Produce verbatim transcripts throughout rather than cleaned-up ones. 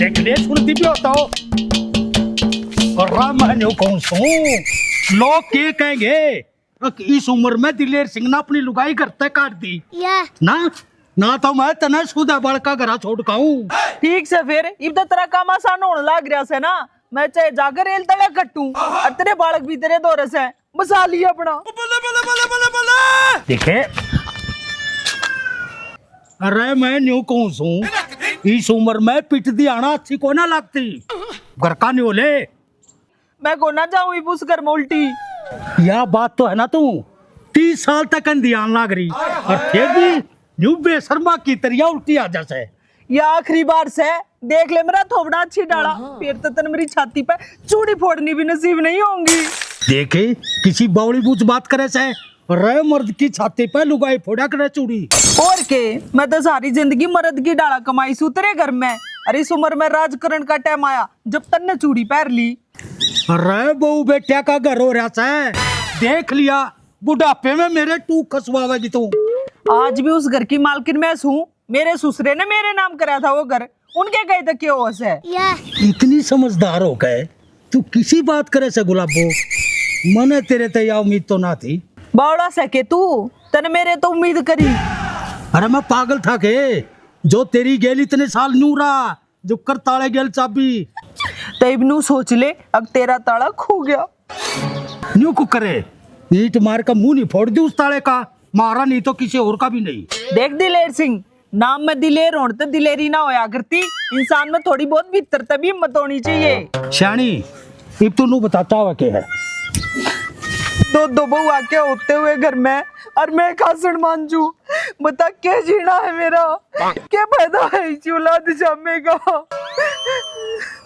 देख ले, सुनती भी होता हो। और राम, मैं न्यू कहूं सूं, लोग के कहेंगे, इस उम्र में दिलेर सिंह ने अपनी लुगाई घर तक काट दी। या। ना, ना तो मैं तने सुधा बालका घरा छोड़ काऊं। ठीक से फिर, इब तो तेरा काम आसान होने लाग रहा से ना। मैं चाहे जाकर रेल तले कटूं और तेरे बालक भी तेरे दौरे से बसा लिए अपना। देखे, अरे मैं न्यू कहूं सूं, इस उम्र में पिट दी आना अच्छी को ना लगती। घर का न्यू ले। मैं को ना जाऊं इब उस घर में उल्टी। या बात तो है ना, तू तीस साल तक अंधी आन लाग रही और फिर भी न्यू बेशर्मा की तरिया उल्टी आ जा से। या आखिरी बार से, देख ले मेरा थोबड़ा अच्छी डाला, फिर तो तन मेरी छाती पे चूड़ी फोड़नी भी नसीब नहीं होंगी। देखे, किसी बावली बूझ बात करे से, रे मर्द की छाती पे लुगाई फोड़ा करे चूड़ी। और के, मैं तो सारी जिंदगी मर्द की डाला कमाई सू तेरे घर में। अरे इस उम्र में राज करण का टाइम आया जब तन्ने चूड़ी पहर ली। अरे बहू बेटिया का घर हो रहा से, देख लिया, बुढ़ापे में मेरे टूक खसवावेगी तू। आज भी उस घर की मालकिन मैं सूं। मेरे ससुरे ने मेरे नाम करा था वो घर, उनके कहे तो क्या हो से। इतनी समझदार हो गए तू, किसी बात करे से गुलाबो? मने तेरे ते या उम्मीद तो ना थी। बावड़ा से के तू, तने मेरे तो उम्मीद करी। अरे मैं पागल था के, जो तेरी गेल इतने साल न्यू रहा, जो कर ताले गेल चाबी। तैब नू सोच ले, अब तेरा ताला खो गया। न्यू को करे, ईंट मार का मुंह नहीं फोड़ दी उस ताले का, मारा नहीं तो किसी और का भी नहीं। देख दिलेर सिंह, नाम में दिलेर होण ते दिलेरी ना होया करती, इंसान में थोड़ी बहुत भीतर ते भी हिम्मत होनी चाहिए। सियाणी, इब तू नू बताता हुआ के है? दो दो बहू आके होते हुए घर में, और मैं खासण मांजू, बता के जीना है मेरा, के फायदा है इस औलाद जामे का?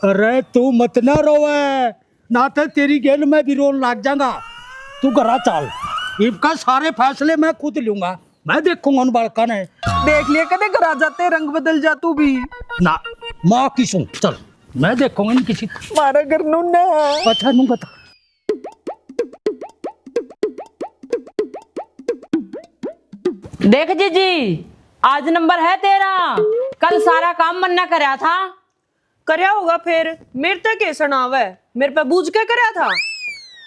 अरे तू मत ना रोवे, ना तो तेरी गेल में भी रोन लाग जाऊंगा। तू घरा चल, इबका सारे फैसले मैं खुद लूंगा, मैं देखूंगा उन बालका ने। देख लिया कदे घरा जाते रंग बदल जा तू भी। ना, माँ की सुन, चल, मैं देखूंगा इन किसी। मारा घर नू ना। अच्छा, नू बता। देख जीजी, आज नंबर है तेरा। कल सारा काम मन्ने करया था। करया होगा फिर, मेरे ते के सुनावे, मेरे पे बूझ के करया था।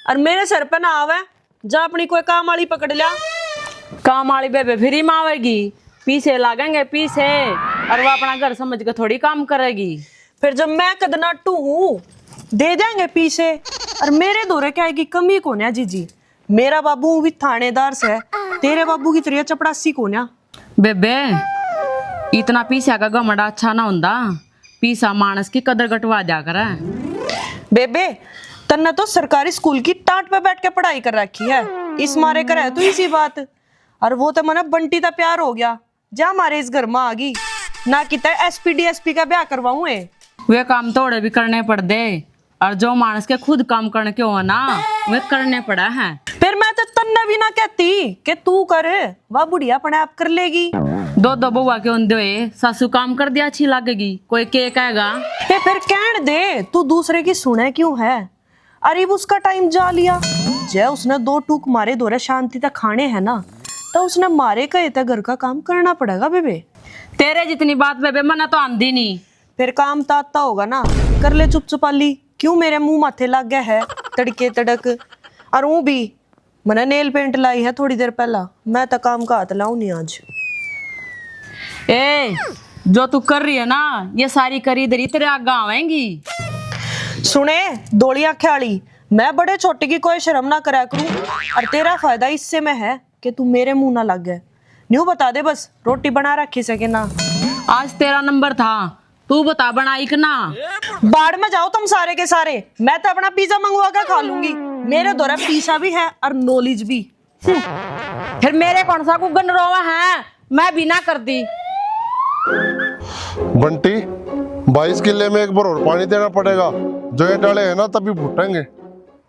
और मेरे सर पे ना आवे, जा अपनी कोई काम वाली पकड़ लिया। काम वाली बेबे फ्री में आवेगी, पीसे लागेंगे पीसे, और वो अपना घर समझ के थोड़ी काम करेगी। फिर जब मैं कद नाटू हूँ, दे देंगे पीसे। और मेरे धोरे क्या की कमी कोन्या जीजी, मेरा बाबू भी थानेदार से, तेरे बाबू की तरिया चपड़ासी कोन्या। बेबे, इतना पीसा का घमंड अच्छा ना हुंदा। पीसा मानस की कदर घटवा दिया करे। बेबे, तन्ने तो सरकारी स्कूल की टाट पे बैठ के पढ़ाई कर रखी है, इस मारे करे तू इसी बात। और वो तो मने बंटी ता प्यार हो गया, जा मारे इस घर में आ गई। ना किता एसपी डीएसपी का ब्याह करवाऊं है। वे काम थोड़े भी करने पड़ दे। और जो मानस के खुद काम करने के हो ना, वे करने पड़ा है। फिर मैं तो तन्ने भी ना कहती कि तू कर, वह बुढ़िया अपने आप कर लेगी। दो दो बउआ के होंदे हुए सासू काम कर दिया अच्छी लगेगी, कोई के कहेगा? ए, फिर कहन दे, तू दूसरे की सुने क्यों है? अरे, अब उसका टाइम जा लिया। जै उसने दो टूक मारे धोरे शांति तक खाने हैं ना, तो उसने मारे कहे तक घर का काम करना पड़ेगा बेबे। तेरे जितनी बात बेबे मना तो आंदी नहीं। फिर काम तो आता होगा ना, कर ले चुप चुपाली। क्यों मेरे मुंह माथे लाग गया है तड़के तड़क? और ऊं भी, मने नेल पेंट लाई है थोड़ी देर पहला, मैं तो काम का हाथ लाऊं नहीं आज। ए, जो तू कर रही है ना, ये सारी करी धरी तेरे आगे आवेंगी। सुने, धोली आंखें वाली, मैं बड़े छोटे की कोई शर्म ना करा करूं, और तेरा फायदा इससे में है कि तू मेरे मुंह ना लागे। न्यू बता दे बस, रोटी बना रखी से कि ना? आज तेरा नंबर था, तू बता बनाई कि ना? बाड़ में जाओ तुम सारे के सारे, मैं तो अपना पिज्जा मंगवा के खा लूंगी। मेरे धोरे पीसा भी है और नॉलेज भी। हम्म। फिर मेरे कौन सा गुगन रोवा है, मैं भी ना कर दी। बंटी, बाईस किले में एक बार और पानी देना पड़ेगा, जो ये डाले है ना तभी फूटेंगे।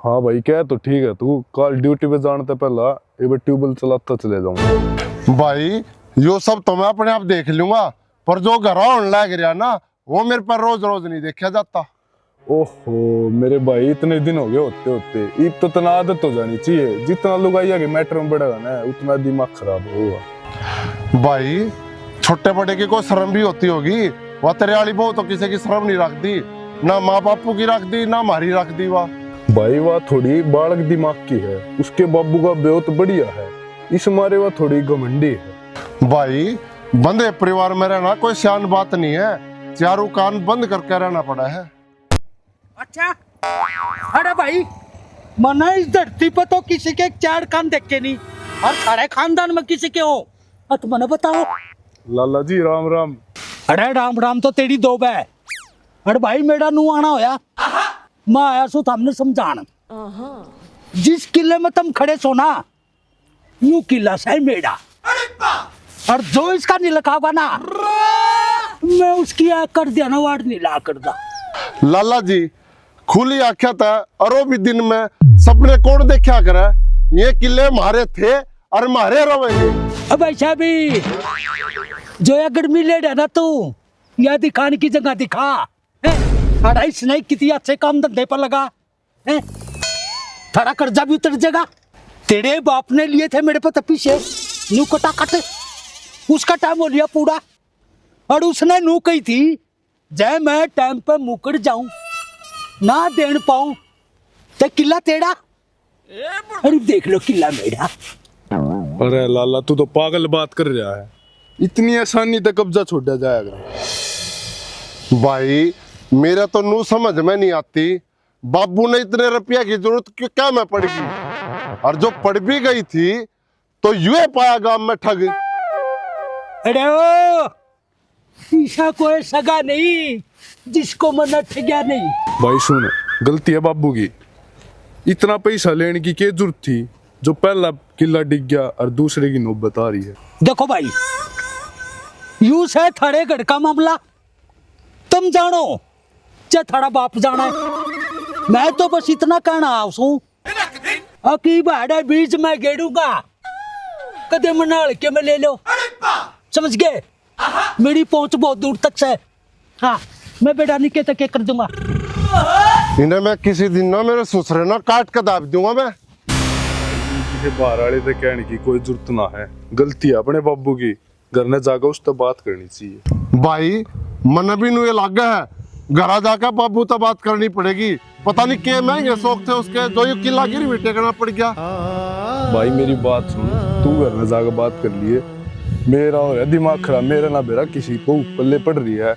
हाँ भाई, कह तो ठीक है तू, कल ड्यूटी पे जाने से पहला एक बार ट्यूबवेल चलाता चले जाऊंगा। भाई, यो सब तो मैं अपने आप देख लूंगा, पर जो घर होने लाग रहा ना, वो मेरे पर रोज रोज नहीं देखा जाता। ओहो मेरे भाई, इतने दिन हो गए होते होते, इब तो तना आदत हो जानी चाहिए। जितना लुगाइया के मैटर में बढ़ेगा ना, उतना दिमाग खराब होगा। भाई, छोटे बड़े की कोई शर्म भी होती होगी, वह तेरे वाली बहू तो किसी की शर्म नहीं रखती, ना माँ बापू की रखती, ना हमारी रखती। वाह भाई, वह थोड़ी बालक दिमाग की है, उसके बाबू का ब्योत बढ़िया है, इस मारे वह थोड़ी घमंडी है। भाई, बंधे परिवार में रहना कोई शान बात नहीं है, चारों कान बंद करके रहना पड़ा है। अच्छा, अरे भाई, मना इस धरती पर तो किसी के चार कान देखे नहीं, और सारे खानदान में किसी के हो, अत मने बताओ। लाला जी, राम राम। अरे, राम राम तो तेरी दो बे। अरे भाई, मेरा नू आना होया, मैं आया सू थामने समझान। जिस किले में तुम खड़े सो ना, न्यू किला सै मेरा। और जो इसका नहीं लखागा ना, मैं उसकी आँख कर दिया ना, वाड़ नहीं ला करदा। लाला जी, खुली आंख्या तै अरो भी दिन में सपने कौन देखा करे? ये किले म्हारे थे और म्हारे रहेंगे। अब ऐसा भी जो या गर्मी ले ना तू, या दिखाने की जगह दिखा। हैं? अरे इसने कितने अच्छे काम धंधे पर लगा, हैं? थारा कर्जा भी उतर जाएगा। तेरे बाप ने लिए थे मेरे पे तपीसे, नू कटा कट, उसका टाइम हो लिया पूरा। और उसने नू कही थी, जय मैं टाइम पे मुकड़ जाऊं, ना देन पाऊं, ते किला तेरा। अरे देख लो किला मेरा। अरे लाला, तू तो पागल बात कर रहा है। इतनी आसानी तक कब्जा छोड़ा जाएगा? भाई, मेरा तो नू समझ में नहीं आती, बाबू ने इतने रुपया की जरूरत क्यों, क्या में पड़ गई, और जो पड़ भी गई थी तो यूं पाया गांव में ठग। अरे ओ, ईसा कोई सगा नहीं जिसको मना ठग्या नहीं। भाई सुन, गलती है बाबू की, इतना पैसा लेने की क्या जरूरत थी जो पहला किला डिग गया और दूसरे की नौबत आ रही है। देखो भाई, यू सै थारे घर का मामला, तुम जानो चाहे थारा बाप जाने। मैं तो बस इतना कहना आव सूं, अकी भाड़े बीच में गेड़ूंगा, कदे मना हल्के में ले लो, समझ गए? मेरी पहुंच बहुत दूर तक से। हाँ, मैं बेटा निके तक के कर दूंगा। इन्हें मैं किसी दिन ना मेरे ससुरे ना काट के दाब दूंगा मैं। किसी बाहर वाले से कहने की कोई जरूरत ना है, गलती है अपने बाबू की, घर ने जाकर उससे बात करनी चाहिए। भाई, मन भी नु ये लागे है, घरा जाकर बाबू तो बात करनी पड़ेगी। पता नहीं के महंगे शौक थे उसके, जो ये किला गिरवी टेकना पड़ गया। भाई मेरी बात सुन, तू घर में जाकर बात कर लिए। मेरा हो रहा दिमाग खराब, मेरे ना बेरा किसी को पल्ले पड़ रही है,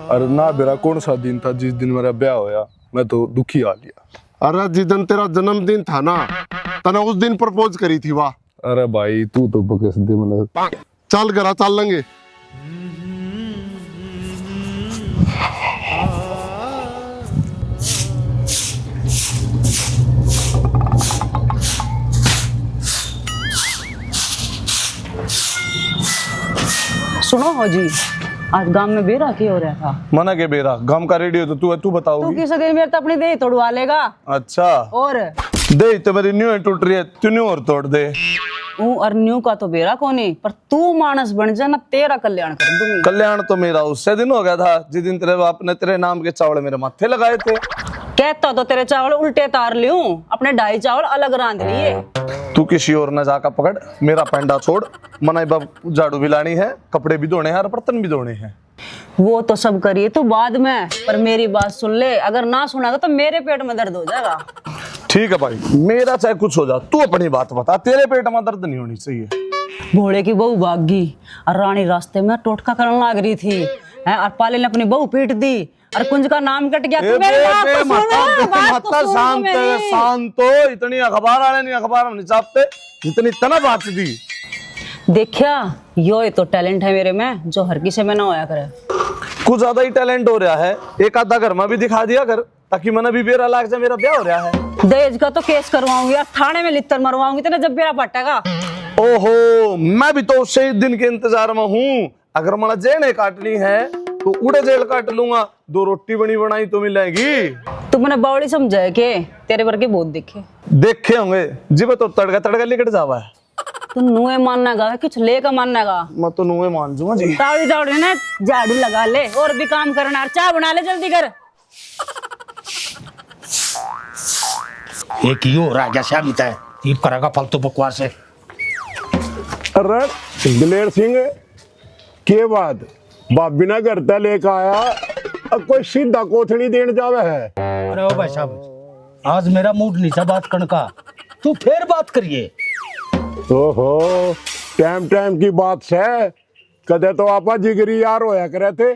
और ना बेरा कौन सा दिन था जिस दिन मेरा ब्याह होया, मैं तो दुखी आ लिया। अरे जिस दिन तेरा जन्मदिन था ना, तने उस दिन प्रपोज करी थी। वाह। अरे भाई तू तो बकस दे मतलब। चल घरा चल लेंगे। सुनो हो जी, आज गांव में बेरा के हो रहा था? मना के बेरा, गांव का रेडियो तो तू है, तू बताओगी। तू किस दिन मेरे तो अपनी देह तोड़वा लेगा। अच्छा। और? देह तो मेरी न्यू ही टूट रही है, तू न्यू और तोड़ दे। ऊं और न्यू का तो बेरा कोनी, पर तू मानस बन जा ना, तेरा कल्याण कर दूंगी। कल्याण तो मेरा उससे दिन हो गया था जिस दिन तेरे बाप ने तेरे नाम के चावल मेरे माथे लगाए थे। कहता तो तेरे चावल उल्टे तार लियूं, अपने ढाई चावल अलग रांध लिए। तू किसी और ना जाकर पकड़, मेरा पेंडा छोड़। मना इब झाड़ू भी लानी है, कपड़े भी धोने हैं और बर्तन भी धोने हैं। वो तो सब करिए तू बाद में, पर मेरी बात सुन ले, अगर ना सुनेगा तो मेरे पेट में दर्द हो जाएगा। ठीक है भाई, मेरा चाहे कुछ हो जा, तू अपनी बात बता, तेरे पेट में दर्द नहीं होनी चाहिए। भोले की बहू भाग गई और रानी रास्ते में टोटका करने लाग रही थी, हैं, और पाले ने अपनी बहू पीट दी और कुंज का नाम कट गया। तू ए, मेरी बे, बात बे, तो सुन, माता, बात तो माता, सुन शांत, मेरी। शांत हो, इतनी अखबार वाले नहीं, अखबार हम नहीं छापते, जितनी तना बात दी। देखा, यो ही तो टैलेंट है मेरे में, जो हर किसी में ना होया करे। कुछ ज्यादा ही टैलेंट हो रहा है, एक आधा घर में भी दिखा दिया कर, ताकि मने भी बेरा लाग जा, मेरा ब्याह हो रहा है। दहेज का तो केस करवाऊंगी यार, थाने में लित्तर मरवाऊंगी तेरे, जब बेरा पाटेगा। ओहो, मैं भी तो उसे ही दिन के इंतजार में हूँ। अगर मना जेने काटनी है, तो उड़े जेल काट लूंगा, दो रोटी बनी बनाई तो मिलेगी। तू मने बावली समझे के? तेरे वर्गे बहुत देखे। देखे होंगे, जिबे तो तड़का तड़का लिकट जावा है। तू नुए मानना गा, कुछ लेके मानना गा। मैं तो नुए मान जूंगा जी। तावड़ी तावड़ी ने झाड़ू लगा ले और भी काम करना है, चाय बना ले जल्दी कर। एक यो रह गया शामी तय, ये करेगा फालतू बकवास है। अरे दिलेर सिंह, के बात? भाभी ने घर तै लेके आया, अब कोई सीधा कोथली देन जावे है। अरे ओ भाई साहब, आज मेरा मूड नहीं था बात करने का, तू फिर बात करिए। ओहो, टाइम टाइम की बात से, कदे तो आपा जिगरी यार होया करे थे,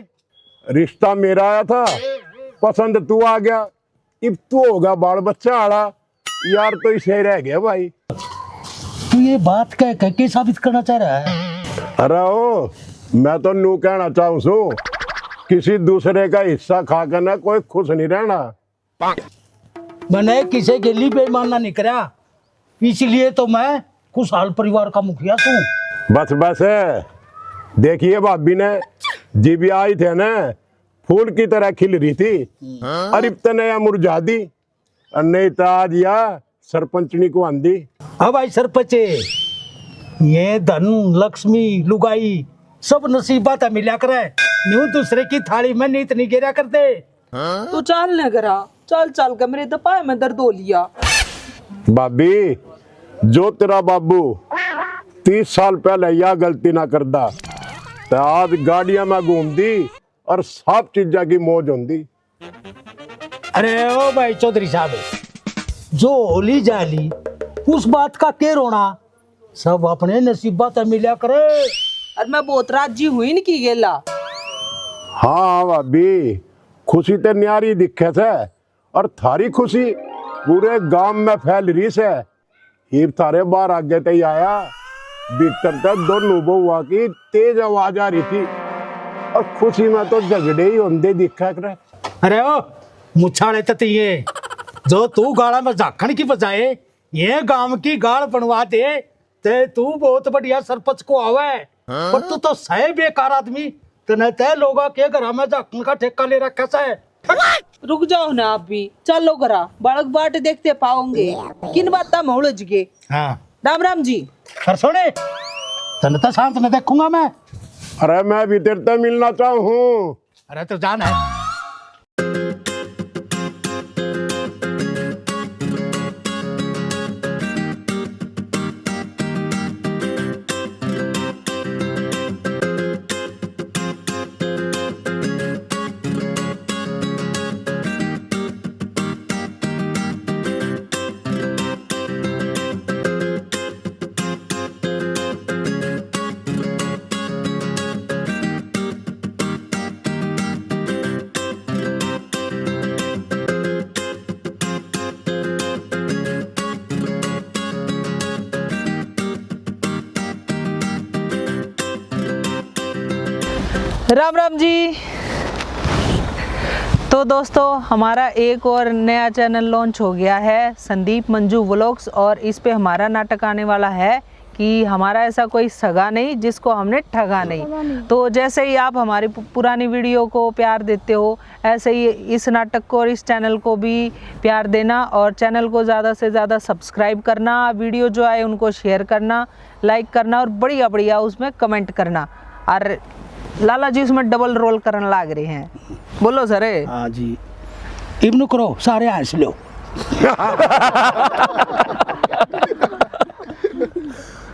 रिश्ता मेरा आया था, पसंद तू आ गया, इब तू होगा बाल बच्चा आला, यार तो इसे रह गया भाई। तू ये बात कह कह के साबित करना चाह रहा है? अरे ओ, मैं तो नू कहना चाहूँ सू, किसी दूसरे का हिस्सा खा के ना कोई खुश नहीं रहना। मैंने किसी के लिए बेईमाना नहीं करा, इसलिए तो मैं खुशहाल परिवार का मुखिया हूँ। बस बस, देखिए भाभी ने जी भी आई थे ना, फूल की तरह खिल रही थी, और इब तने या मुरझा दी, और नहीं तो आज या सरपंचनी को आंदी। अब भाई सरपंच, ये धन, लक्ष्मी, लुगाई सब नसीबा तै मिल्या करे, न्यू दूसरे की थाली में नीत नहीं गेरा करते। तू चाल न करा, चाल चाल के मेरे दपाए में दर्द हो लिया। भाभी, जो तेरा बाबू तीस साल पहले या गलती ना करदा, तो आज गाड़ियां में घूमदी और सब चीजा की मौज होंदी। अरे ओ भाई चौधरी साहब, जो होली जाली, उस बात का के रोना, सब अपने नसीबा तै मिल्या करे। और मैं बहुत राजी हूँ इनकी गेला। हाँ भाभी, खुशी ते न्यारी दिखे से, और थारी खुशी पूरे गांव में फैल रही से। इब थारे बाहर आगे ते ही आया, भीतर ते दोनों बहुआ की तेज आवाज आ रही थी, और खुशी में तो झगड़े ही होंदे दिखा करे। अरे ओ मुछाले ततिए, जो तू गाला में झाखण की बजाए ये गांव की गाल बनवा दे, ते तू बहुत बढ़िया सरपंच को आवे, पर तू तो सही बेकार आदमी। तने ते लोगा के घरा में झाकण का ठेका ले रखा से। रुक जाओ ना आप भी, चलो घरा, बालक बाट देखते पाओगे, किन बातां में उलझ गए। हाँ। राम राम जी। कर सोने, तने तो शांत न देखूंगा मैं। अरे मैं भी तेरे ते मिलना चाहूँ। अरे तो जान है। राम राम जी। तो दोस्तों, हमारा एक और नया चैनल लॉन्च हो गया है, संदीप मंजू व्लॉग्स, और इस पे हमारा नाटक आने वाला है कि हमारा ऐसा कोई सगा नहीं जिसको हमने ठगा नहीं। तो जैसे ही आप हमारी पु-, पुरानी वीडियो को प्यार देते हो, ऐसे ही इस नाटक को और इस चैनल को भी प्यार देना, और चैनल को ज़्यादा से ज़्यादा सब्सक्राइब करना, वीडियो जो आए उनको शेयर करना, लाइक करना, और बढ़िया बढ़िया उसमें कमेंट करना। और लाला जी उसमें डबल रोल करने लाग रहे हैं। बोलो सर। हाँ जी, इब न्यू करो, सारे हंस लो।